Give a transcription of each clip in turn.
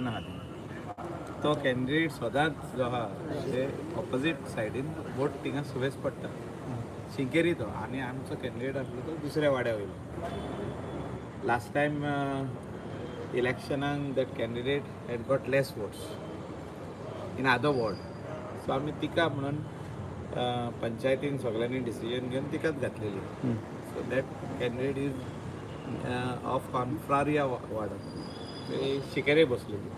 आहा ती. तो कॅन्डिडेट सदांच जो आहा म्हणजे ऑपोजीट सायडीन वोट थिंगा सुबेज पडटा शिंकेरी तो आनी आमचो कॅन्डिडेट आसलो तो दुसऱ्या वाड्या वयलो. लास्ट टायम इलेक्शनाक that candidate had got less votes in other ward, so आमी तिका म्हणून पंचायतीन सगळ्यांनी डिसिजन घेवन तिकाच घातलेली. So that candidate is of Confraria ward, Shinkeri बसलेली.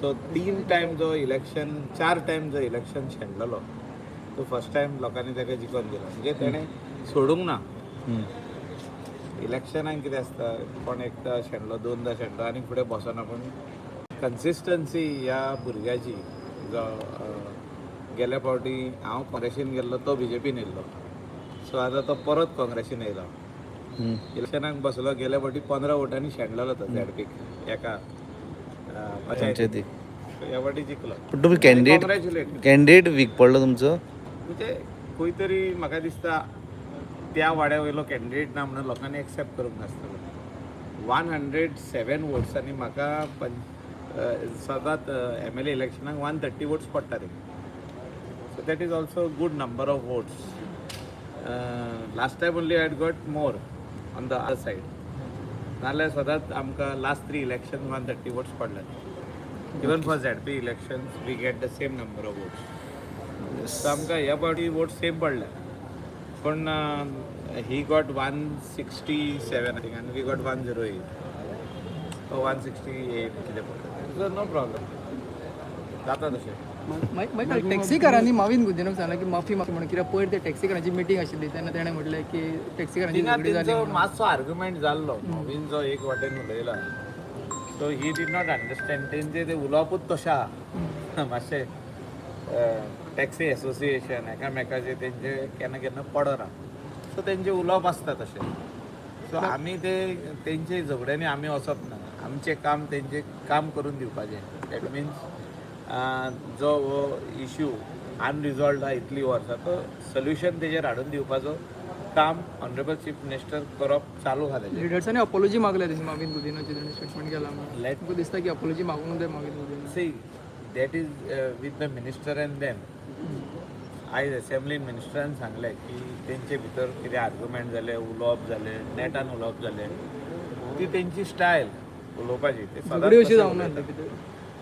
सो तीन टायम जो इलेक्शन, चार टायम जो इलेक्शन शेणलेलो, तो फर्स्ट टायम लोकांनी ताका जिखोवन दिलो. म्हणजे तेणें सोडूंक ना. इलेक्शनाक कितें आसता, कोण एकदां शेणलो, दोनदां शेणलो आनी फुडें बसना. पूण कन्सिस्टन्सी ह्या भुरग्याची जो गेल्या फावटी हांव काँग्रेसीन गेल्लो, तो बीजेपीन येयल्लो. सो आतां तो परत काँग्रेसीन येयलो, इलेक्शनाक बसलो. गेल्या फावटी 15 वोटांनी शेणलेलो तो झेडपीक एका पंचायतीक. ह्या फावटी जिखलो. पण तुम्ही कॅन्डिडेट कॉंग्रॅच्युलेट. कॅन्डिडेट वीक पडलो तुमचो. म्हणजे खंय तरी म्हाका दिसता त्या वाड्या वयलो कॅन्डिडेट ना म्हणून लोकांनी एक्सेप्ट करूंक नासतलो. 107 वोट्सांनी म्हाका पं सदांच एमएलए इलेक्शनाक 130 वोट्स पडटा ते. So that is also good number of votes. Last time only I got more on the other side, नाल्यार सदांच आमकां last three election 130 votes पडले. Even for ZP elections we get the same number of votes. So आमकां ह्या फावटी vote same पडले, पूण he got 167 आनी we got 108, 168 कितें पडलें. सो नो प्रॉब्लम, जाता तशें. मागीर टॅक्सीकारांनी माविन गुदिन्होक सांगलां की माफी मागची म्हणून, कित्याक पयर ते टॅक्सीकारांची मिटींग आशिल्ली तेन्ना तेणें म्हटलें की टॅक्सीकारांची थिंगा झगडी जाली तेंचो म्हणून. मातसो आर्ग्युमेंट जाल्लो. नवीन जो एक वाटेन उलयला, so he did not understand. तेंचे ते उलोवपूच तशें आहा मातशें. टॅक्सी एसोसिएशन एकामेकाचे तेंचे केन्ना केन्ना पडना. सो तेंचे उलोवप आसता तशें. सो आमी ते तेंचे झगड्यांनी आमी वचप ना. आमचें काम तेंचें काम करून दिवपाचें. That means जो हो इश्यू अनरिजॉल्ड आहा इतलीं वर्सां, तो सोल्युशन तेजेर हाडून दिवपाचो काम ऑनरेबल चीफ मिनिस्टर करप चालू आहा तेजें. लिडर्सांनी अपॉलॉजी मागल्या तेणी माविन गुदिन्होची, तेणी स्टेटमेंट केला म्हणून. तुमकां दिसता की अपॉलॉजी मागूंक जाय Mauvin Godinho? See, that is with the minister and them. आयज असेंब्लीन मिनिस्टरान सांगलें की तेंचे भितर कितें आर्ग्युमेंट जाले, उलोवप जालें, नेटान उलोवप जालें. ती तेंची स्टायल उलोवपाची, ते सदांच झगडी अशी तशें जावंक ना उलयतात. भितर.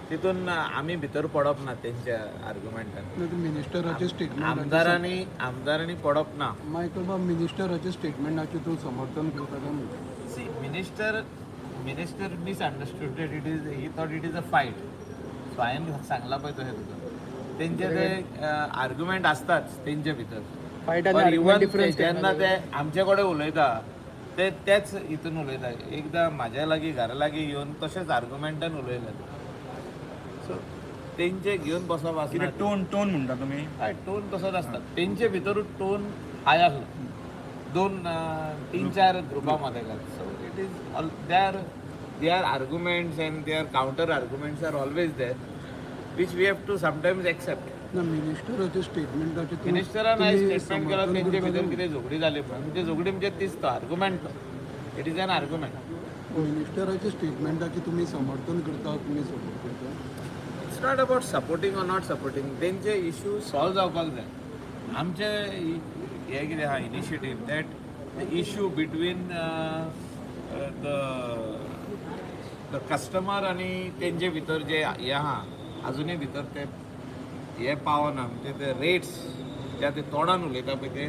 तितून आमी भितर पडप ना तेंच्या आर्ग्युमेंटान. मिनिस्टराचे स्टेटमेंट आमदारांनी पडप ना. मायकल बाब, मिनिस्टराचे स्टेटमेंटाचे तूं समर्थन करता काय म्हणटा? See, minister misunderstood. It is he thought it is a fight. So हांवें सांगलां पळय तशें तुका, तेंचे ते आर्ग्युमेंट आसताच तेंचे भितर. फायट आनी Or argument even difference. जेन्ना ते आमचे कडेन उलयता, ते तेच हितून उलयता. एकदां म्हाज्या लागीं, घरा लागीं येवन तशेंच आर्ग्युमेंटान उलयले. सो तेंचे घेवन बसप आसना. कितें टोन टोन म्हणटा तुमी? हय, टोन तसोच आसता तेंचे भितरूच. टोन हाय आसलो दोन तीन चार ग्रुपा मदें. So it is all their arguments and their counter arguments are always there, which we have to sometimes accept. ना, मिनिस्टराचे स्टेटमेंटाचे तूं मिनिस्टरान आयज तुमी स्टेटमेंट केला समर्थन तेंचे करता भितर काय? कितें झगडी जाली म्हणून. म्हणजे झगडी म्हणजे तीच तो आर्ग्युमेंट तो, it is an argument. मिनिस्टराचे स्टेटमेंटाचे तुमी समर्थन करता, तुमी सपोर्ट करता? It's not about supporting or not supporting. तेंचे इश्यू सॉल्व जावपाक जाय. आमचे हे कितें आहा initiative, that the issue between the customer आनी तेंचे भितर जे हे आहा, आजुनूय भितर ते हे पावना. म्हणजे ते रेट्स जे ते तोंडान उलयता पळय, ते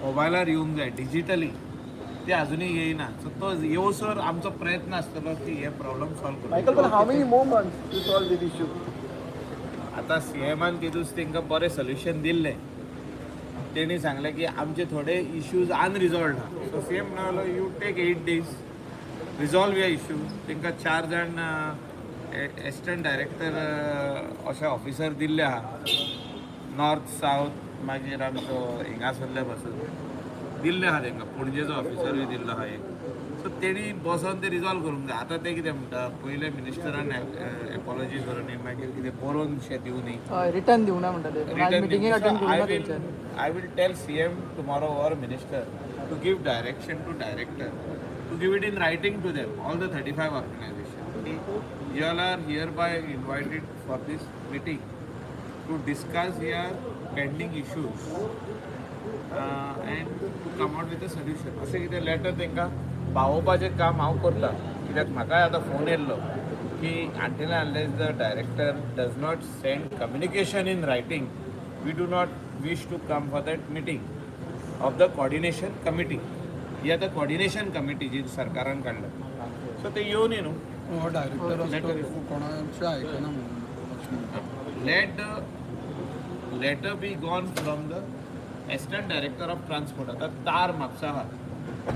मोबायलार येवंक जाय डिजिटली. ते अजुनूय येयना. सो तो येवसर आमचो प्रयत्न आसतलो की हे प्रॉब्लम सॉल्व करूं. Michael, but how many more months to solve this issue? आता सीएमान तेदूस तांकां बरें सोल्युशन दिल्लें. तेणी सांगलें की आमचे थोडे इश्यूज अनरिजॉल्ड आहा. सो सीएम म्हणालो, you take 8 days, resolve your issue. तांकां चार जाण एसिस्टंट डायरेक्टर अशे ऑफिसर दिल्ले आहा, नॉर्थ, सावथ, मागीर आमचो हिंगासरले पासून दिल्ले आहा तांकां. पणजेचो ऑफिसरूय दिल्लो आहा एक. सो तेणी बसोन ते रिजॉल्व करूंक जाय. आतां ते कितें म्हणटा, पयलें मिनिस्टरान एपॉलॉजी करूनी, मागीर कितें बरोवन शें दिवनी. हय, रिटर्न दिवना म्हणटा ते. आयज मिटिंगेक अटेंड करूं ना तेंच्यानी. I will tell CM tomorrow or minister to give direction to director to give it in writing to them, all the 35 organization. You all are hereby invited for this meeting to discuss your pending issues and to come out with a solution. अशें कितें letter तांकां पावोवपाचें काम हांव करतां, कित्याक म्हाकाय आतां phone येयल्लो की until unless the director does not send communication in writing, we do not wish to come for that meeting of the coordination committee. ही आतां कॉर्डिनेशन कमिटी जी सरकारान काडल्या, सो ते येवनी न्हू. हो डायरेक्टर आसता तो कोणाचें आयकना म्हणून अशें म्हणटा. Let the letter be gone from the assistant director of transport. आता तार म्हापसा आहा,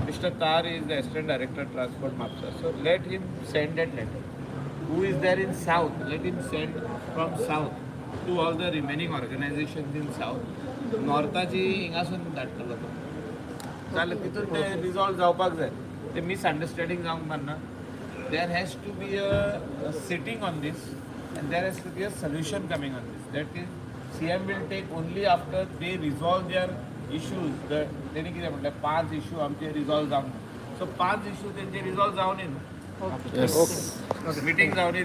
Mister Tar is the assistant director transport, Mapusa, so let him send that letter. Who is there in south, let him send from south to all the remaining organization in south. नॉर्थाची हिंगासून धाडटलो तो, जाल्यार तितून ते resolve जावपाक जाय. ते मिसअंडरस्टँडींग जावंक मारना. There has to be a sitting on this and there has to be a solution coming on this. That is, CM will take only after they resolve their issues. The तेणी कितें म्हटलें, पांच issue आमचे resolve जावंक ना. So पांच issue तेंचे resolve जावन न्हू, मिटींग जावन.